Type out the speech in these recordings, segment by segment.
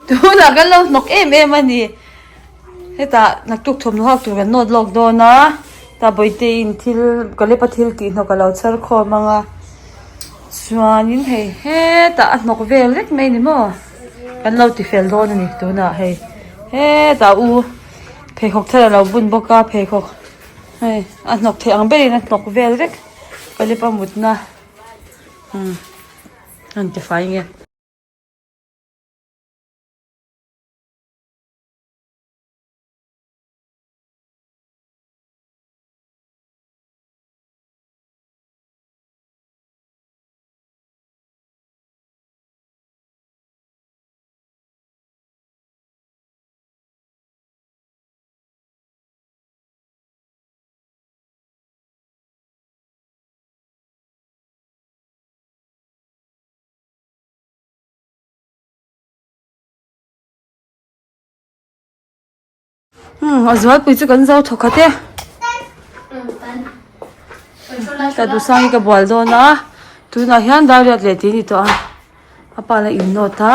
Tunah kan lo hnawk em em a ni. Hetah naktuk thawmhnaw hak tur kan nawt lawk dawn a, tah Bawihte-in thil Kalepa thil tih hnawk a lo chhar khawm ang a, chuanin hei hetah a hnawk vel vek mai ni maw? Kan lo ti fel dawn a ni tunah hei hetah u pheikhawk thar a lo bun bawk a pheikhawk hei a hnawk theih ang berin a hnawk vel vek Kalepa mutna umm a rawn ti fai nge. Umm a zualpui chu kan zo thawk khat e ka duhsang hi ka bual dawn a tunah hian dar riat leh tih a ni tawh a a pa la in nawt a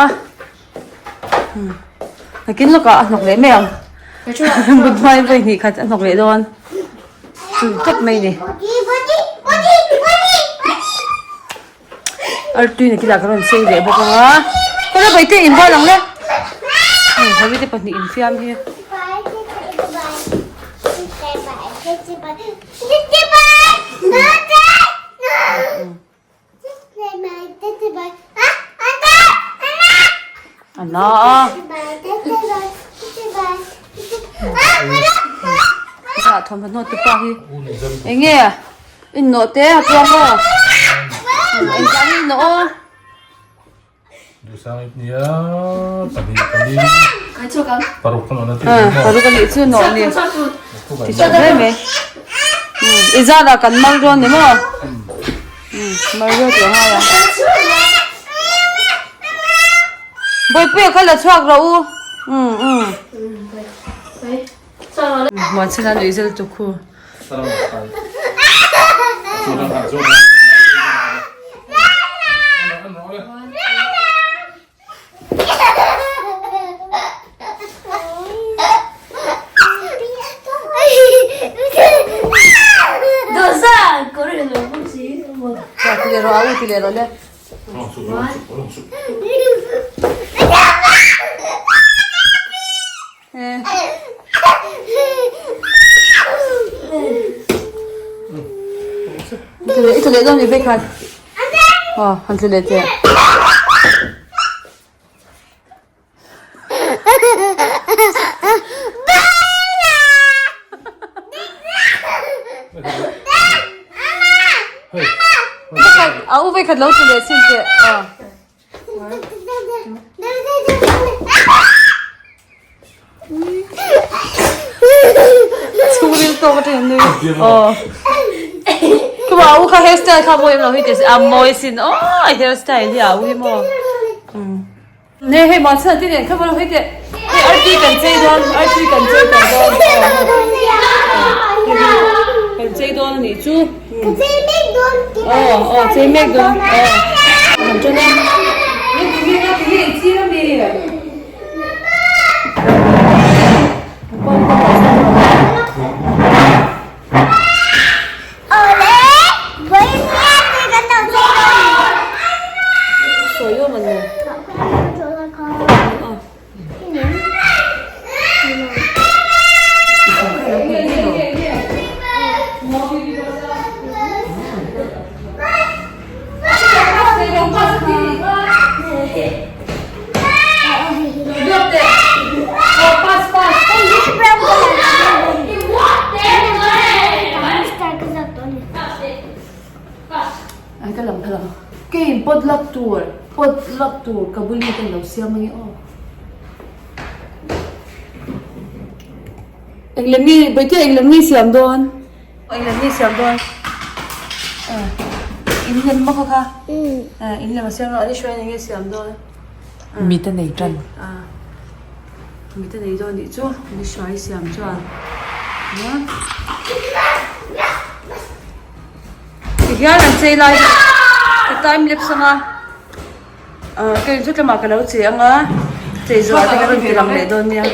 umm nakin lawkah a hnawk leh mai ang mut hmai vawi hnih khat a hnawk leh dawn chu tawp mai a ni. Artui na kilah ka rawn chei leh bawk ang a kawla baite in bual ang le hei hawi te pahnih infiam hi. A na a. Chutah thawmhnaw tu pa hi eng nge in nawh te a tuam maw eng kah nge in nawh aw. Paruk a nih chu nawh ni ti tha hle mai i zat ah kan mal dawn ni maw mal dawn tih a ngai ang Bawipuia kha la chhuak rawh u um um Muanchhana nuih zel tu khu. Ti leh rawh a u ti leh rawh le. I tlu leh dawn ni vek khan. Aw han tlu leh teh. A u vekhat lo tlu leh chin teh. Aw. Chhungril tawk atang an nui. Aw. Kuma u kha hairstyle kha mawi em lo hi teh se a mawi sin aw a hairstyle hi a u hi maw. Ne hei mahse ti nen kha maw hei teh hei artui kan chei dawn artui kan chei tawh dawn kan chei dawn a nih chu. Ka chei mek dawn aw aw chei mek dawn aw kan ṭan a hei tu nge nga ti nge i ching a mi. Sawi awm an ni. Ai ka lam phal ang. Keiin pot lak tur pot lak tur ka buli ten lo siam ange aw. Eng lem nge Bawihte eng lem nge siam dawn? Eng lem nge siam dawn? In lem maw kha kha? In lem a siam dawn a ni hruai eng nge siam dawn? Mit a nei tan. Mit a nei dawn tih chu ni hruai siam chuan. Tihian an chei lai ka time lapse anga. Kei chu tlama ka lo che anga. Chei zawh ah te ka rawn ti lang leh dawn nia.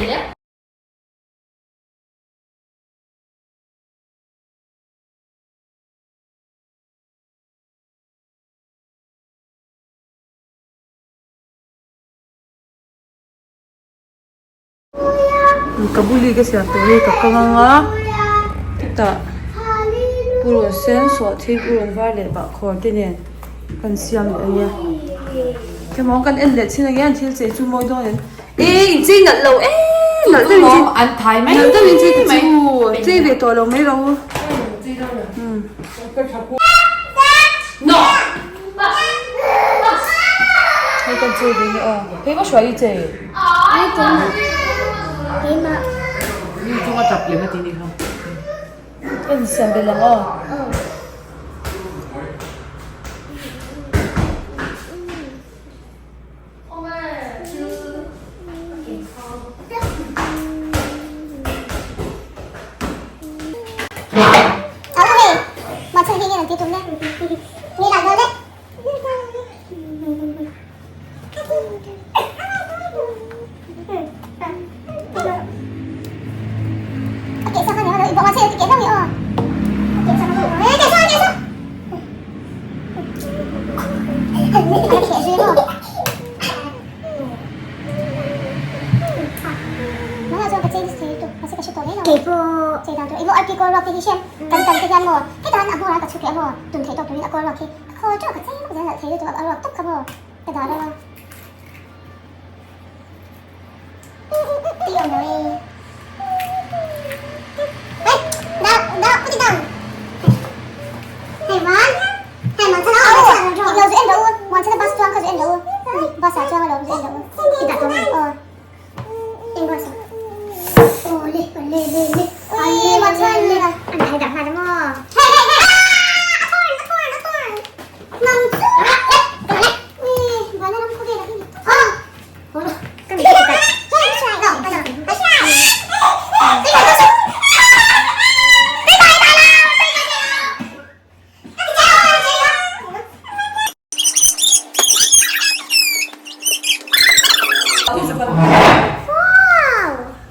Kabuli ka siam tur hi ka kang anga chutah purun sen suah thil purun var leh bahkhawr te nen kan siam leh ania hemaw kan en leh chin ang hian thil chei chu mawi dawn em e in chei nalh lo em nalh deuh in chei an thai mai nalh deuh in chei ta chu chei ve tawh lo mai ro no hei kan chei ve nge aw hei va hruai i chei. Mi chunga tap lem a ti nih kha. En siam belh ang aw.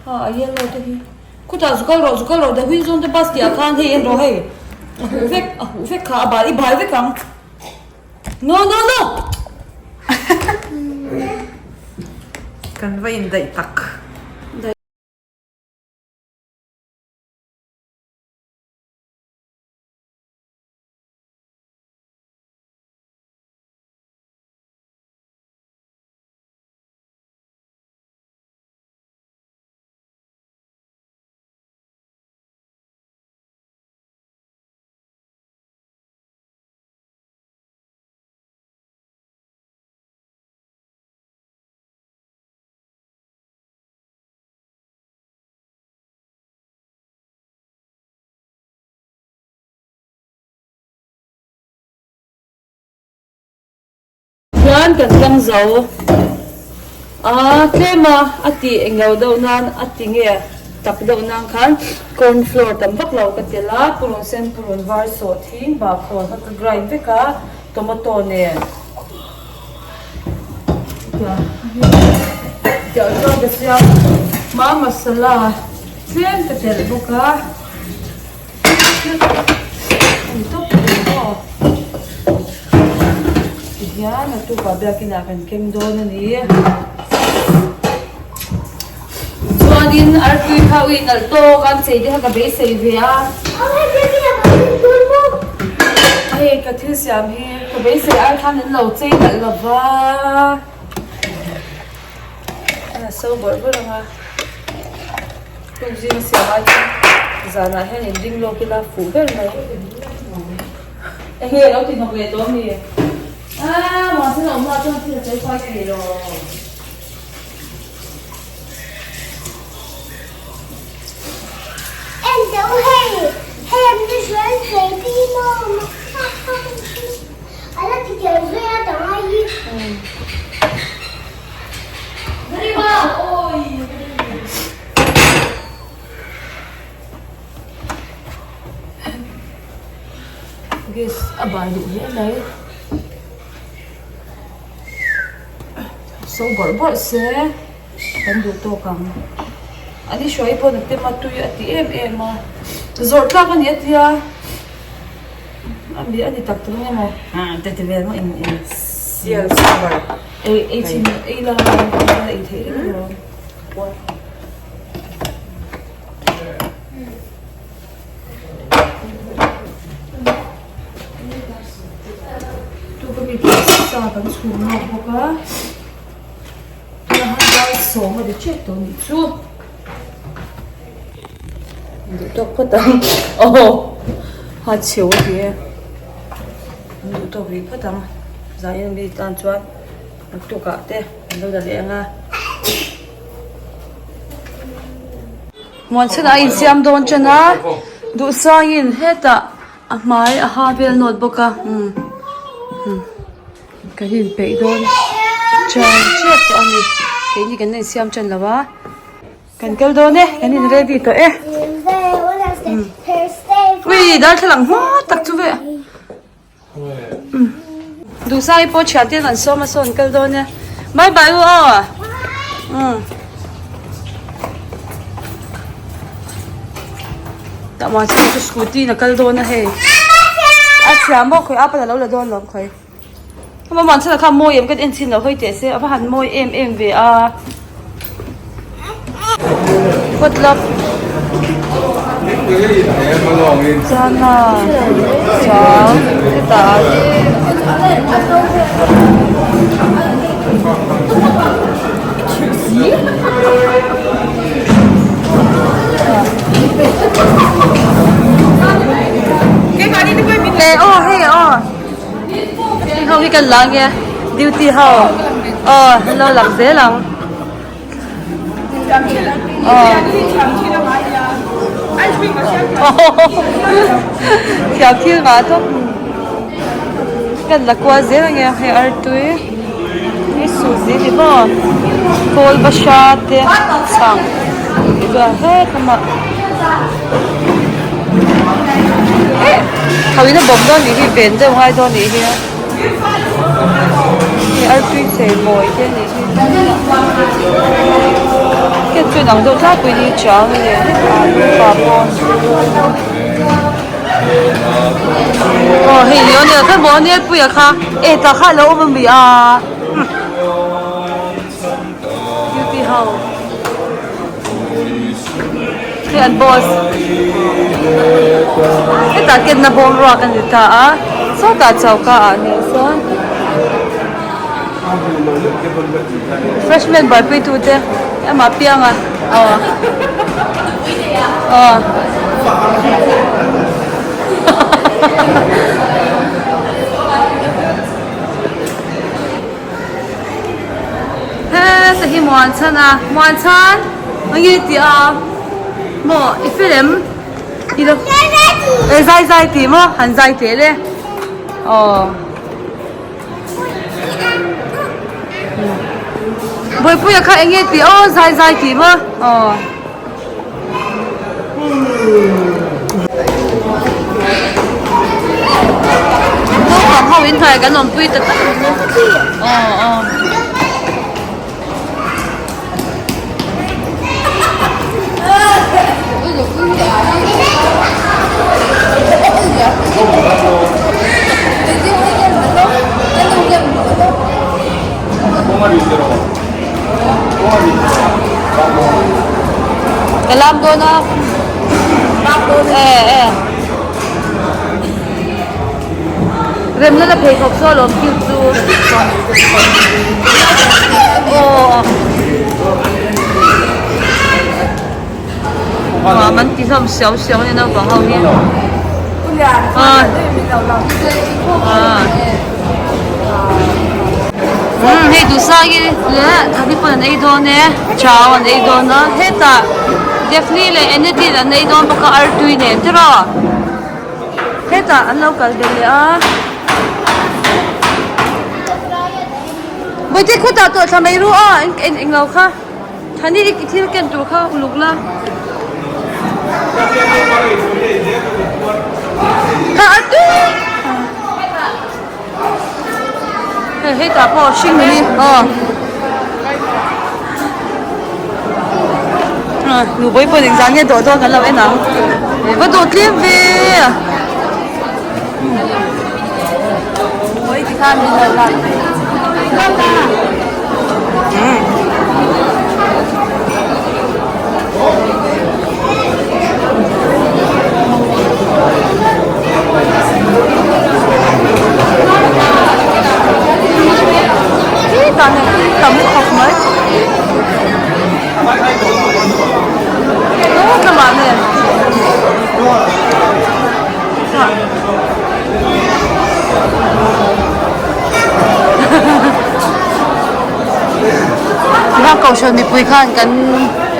A yellow te hi khutah zu kal rawh zu kal rawh the wheel zawn te bus tih ah khan hei en rawh hei a huh vek a huh vek kha a bal i bal vek ang no no no Kan va indaih tak. Chuan kan tlang zo a tlem a a tih englo deuh nan a ti nge tak deuh nan khan corn flour tam vak lo ka tel a purun sen purun var sawh thing bahkhawr kha ka grind vek a tomato nen tiah chuan ka siam a masala tlem ka telh bawk a. Tihian a tukah biakin ah kan keng dawn a ni. Chuanin artui kha ui nalh tawk a an chei te kha ka beisei ve a. Hei ka thil siam hi ka beisei ai khan an lo chei nalh lo va. A so bawrh bawrh ang a. Tuk zinga siam ai chuan zanah hian in ding lawk ila fuh ber mai. Enge lo ti hnawk leh tawh ami? Aaa mahse a awmna ah chuan thil a fel fai thei lo. En teh u hei, hei an ni hruai thei pi maw a la ti tel zui a ta ngai hi. Gas a bai duh hle mai so bawrh bawrh se. Kan duh tawk ang. Ani hruai pawn a tem a tui a ti em em a. Zawrh tlak a ni a tia. A mi a ni tak tak ang emaw. Te ti vel maw in in. Sial sambar. Ei ei chhin ei la la ei theih reng alawm. Tuka mi sa kan chhum lawk bawk a. Tunah hian dar sawm a ri tep tawh anih chu. Duh tawk phawt ang. Aw ha chheu a ti e. An duh tawk rih phawt ang. Zan mi tan chuan naktukah te an lo la leh ang a. Muanchhana a insiam dawn chen a, duhsangin hetah a hmai a ha vel nawt bawk a umm umm kan inpeih dawn chen tep tawh a ni keini kan la insiam chen lo a kan kal dawn e kan in ready tawh e umm ui darthlalang hma tak chu ve. Duhsai pawh thian ten an sawm a saw an kal dawn e bye bye u aw umm tah muan chhung chu scooty in a kal dawn a hei a chhia maw khawi apa a lo la dawn lo khawi hma muan chhana kha mawi em ka en chhin lo hawi teh se a va han mawi em em ve a. Kawt lap chana chau hetah eh aw hei aw heng ho hi kan la ange duty ho aw an lo lang zel ang. Thiam thil mah tawp kan la kual zel ange hei artui hi suzi ni maw kawl bahra te chhang chuan hetlama tho in a bawm dawn nih hi ven deuh ngai dawn nih hi a hei artui chei mawi te a nih hi hei chu inang deuh tlangpui hi chiang a ni alu pa pawh aw hei ni awm kha maw nia puia kha e tah kha alo awm ami a duty ho. Hei an boss hetah kenna bawm ruak a ni ta a sawtah choka ah nih sawn freshman buaipui tu te amah pianga aw aw Heta hi muan chhan a muan chhan eng nge tih a maw i fel em i lo e zai zai tih maw han zai teh le aw Bawihpuia kha eng nge tih aw zai zai tih maw aw. Naupang ho in hnuaiah kan awmpui ta tak aw aw. Ka lam dawn a e e remna la pheikhawk saw alawm kil chu aw nuam an ti hlawm siau siau a ni naupang ho hi umm hei duhsang i leh thani pawn an ei dawn e chau an ei dawn a hetah Daphne leh Eneti an ei dawn bawk a artui nen tiraw hetah an lo kal ve leh a Bawihte khutah tawh thla mai ru a englo kha. Thani i thil ken tur kha uluk la. Kha a tui. Hei hetah pawh hring ni aw. Nubawih pawhin engzah nge dawh dawn kan lo en ang. Va dawh tlem ve. Oi tikhan min lo lak. Tam khawp mai. Lamah nen. Tuna kohhran mipui khan kan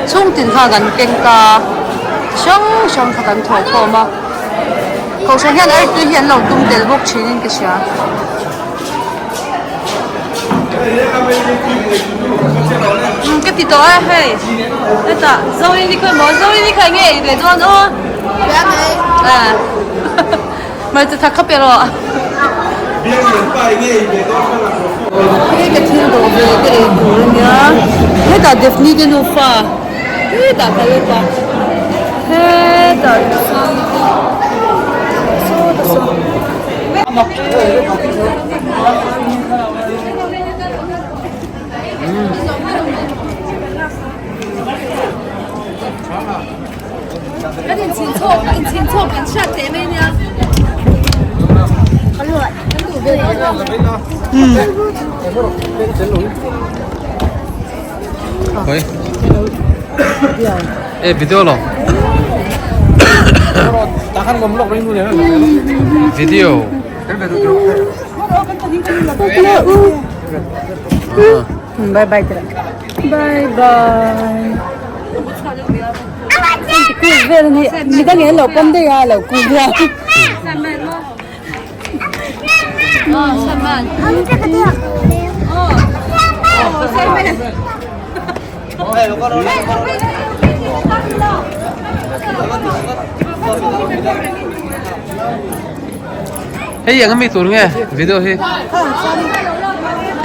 chhungtin khan kan keng ta hrang hrang kha kan thawh khawm a kohhran hian artui hi an lo tum tel bawk thin in ka hria. Ka ti tawh a hei hetah Zorini khawi maw Zorini kha enge ei ve dawn aw hmarcha thak kha pe rawh hei ka thil dawh ve te ei tur ania hetah Daphne te nufa hetah ka let a hetah sawta saw. Kan inchhin chhawk, inchhin chhawk kan hriat teh mai nia. Kan duh ve dawn lo. Oi. E video lo. Video. Bye bye Bye bye. Cool vel ni midang en lo pawm daih a lo cool hian. Hei eng ami tur nge video hi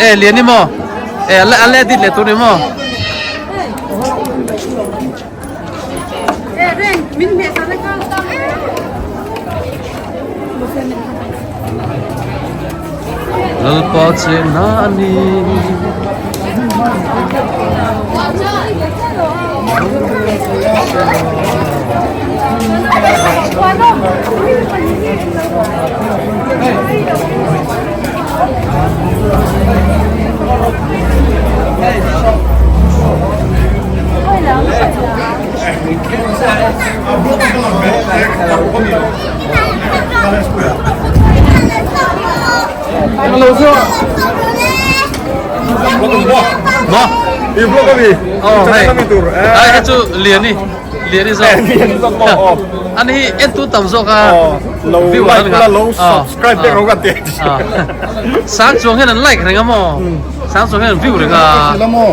e lian ni maw e a la edit leh tur ni maw. Lalpa chenna a ni. Ai chu lian ni lian ni zawk ani hi en tu tam zawk a lo like la lo subscribe te ro ka te sang chuang hian an like reng a maw sang chuang hian an view reng a maw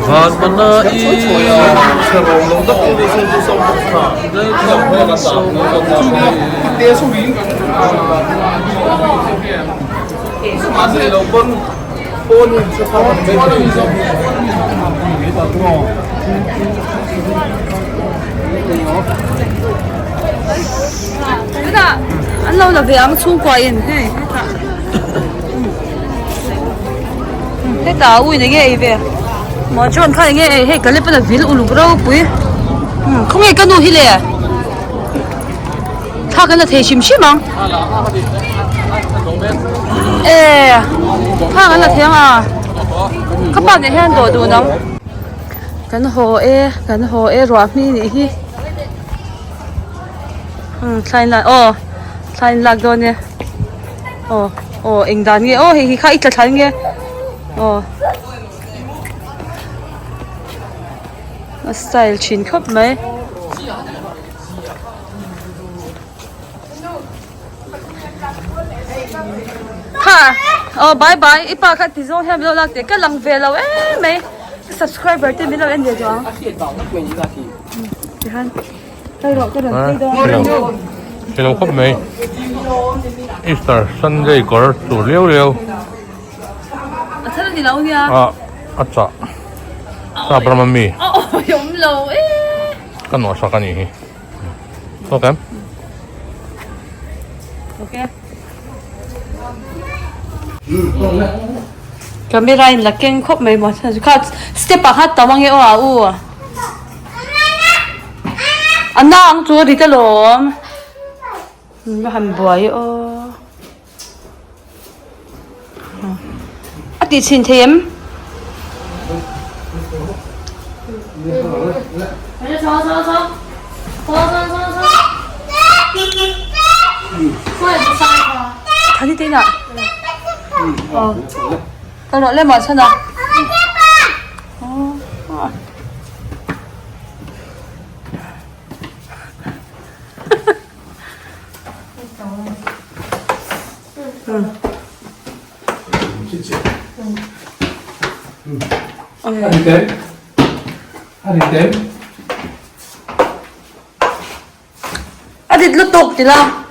Van mana i An lo la ve ang chhungkua in hei hetah hetah a uin enge ei ve maw John kha enge ei hei ka lep a vil uluk ropui khawnge ka nu hi le thla kan la thei hrim hrim ang e thla kan la thei ang a ka pa nen hian dawh dun ang kan haw e kan haw e ruah hmi nih hi. Umm thla in lak aw thla in lak dawn e aw aw eng dan nge aw hei hi kha i tla thla nge aw a style thin khawp mai. Kha aw bye bye i pa kha ti zawng hian min lo lak teh ka lang ve lo em mai. Ka subscriber te min lo en ve duh ang. Tihan kal rawh ka rawn phei dawn. Hre lo khawp mai. Easter Sunday kawr tur liau liau. A thar a ni lo nia. A a chah. Sap ram a mi. A awi awm lo e. Ka nuah sak a nih hi. Tawk em? Ok. Camera in la keng khawp mai maw kha step ah kha tam ange aw a u a na ang chu a ri ta lawm va han buai aw a tih chhin thei em. Thani te inah aw kal rawh le mah chhan a A dit lutuk ti la.